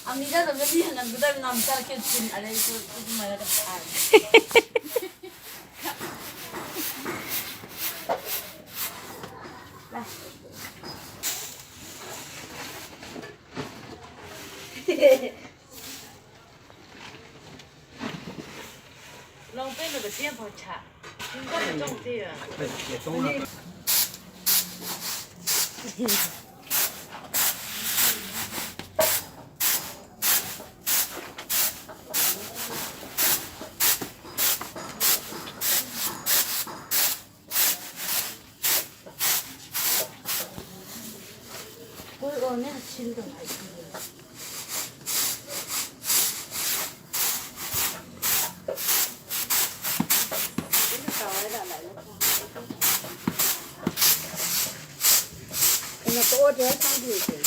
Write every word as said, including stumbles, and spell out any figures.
Ang ni da da ni han ang da ngam sa ke chin alai ko ko ma da ka. Long pe no ka tian pa cha. Kin ka ka tong ti ya. Koi o ne sil do. Ina to o de sang di de.